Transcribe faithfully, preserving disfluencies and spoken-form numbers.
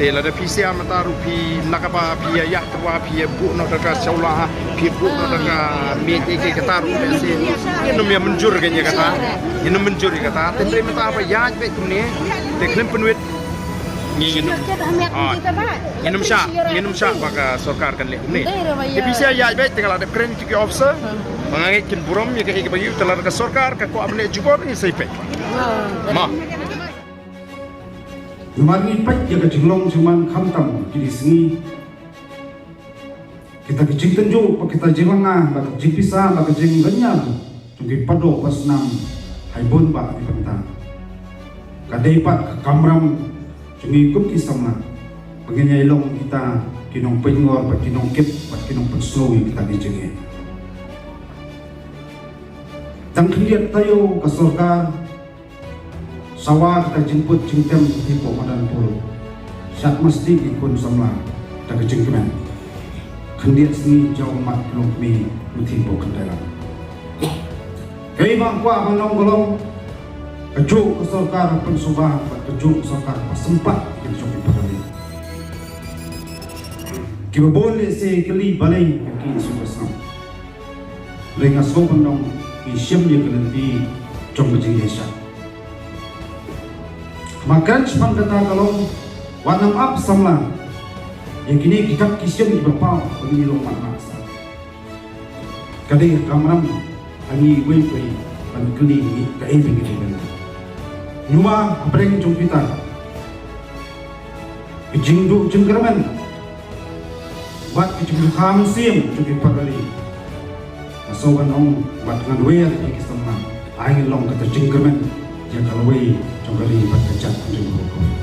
Te lada phi sha mynta ruh phi na kaba phi ïa ïa tyrwa phi ïa buh noh da ka shawla, phi buh noh da ka miej, ïa kata ruh lehse ngin ym ïa mynjur kane kata. Ngin ym mynjur ïa kata. Te hynrei mynta ba ïaid beit kumne te khlem pynwit. Ngin ym, ah, ngin ym shah, ngin ym shah ba ka sorkar kan leh kumne. Te phi sha ïaid beit te nga la dep kren ki officer ba nga ngeit kin burom ïa kaei kaba ïoh, te lada ka sorkar ka kwah ban leh jubor ngin sa ïa peit. Ma. Namar ngi peit ïa ka jinglong jingman khamtam kine ki sngi. Kita ki jingtynjuh bad kita jinglanga bad ka jingpisa bad ka jinglynñiar jong ki padoh pasnam ha bun bah ki bynta. Ka dei pat ka kamram jong ngi kum ki samla ba ngin ïai long kita ki nongpynngor bad ki nongkit bad ki nongpynsngew ïa kita ki jingeh. Tang khyndiat taïew ka sorkar sawa kata jingput jingtem ka Hynñiewtrep madan pul. Shat masti ki khun samla da ka jingkmen. Khyndiat sngi jaw mat ki longkmie u Hynñiewtrep kynthei lang. Kaei ba nga kwah ban ong ka long kajuh ka sorkar ba pynsuba bad kajuh ka sorkar ba sympat ki jong ki paralok. Kiba bun lehse kylli balei ïa ki ïa ka sngap. Hynrei nga sngew ban ong ngi shim ïa ka lynti jong ka jingïaishah. Ma kren shaphang kata ka long wat nang ap samla ïa kine ki kat ki shin kiba paw ba ngi long mat mat sa. Ka dei ka kamram ha ngi iwei pa iwei ban kylli ngi kaei ba ngi dei ban. Ngi ma hapdeng jong kita ki jingduh jingkyrmen bad ki jingkyrkhu mynsiem jong ki paralok. Nga sngew ban ong bad ngan wer ïa ki samla, ai ngin long kata jingkyrmen ïa ka lawei jong ka ri bad ka jaitbynriew.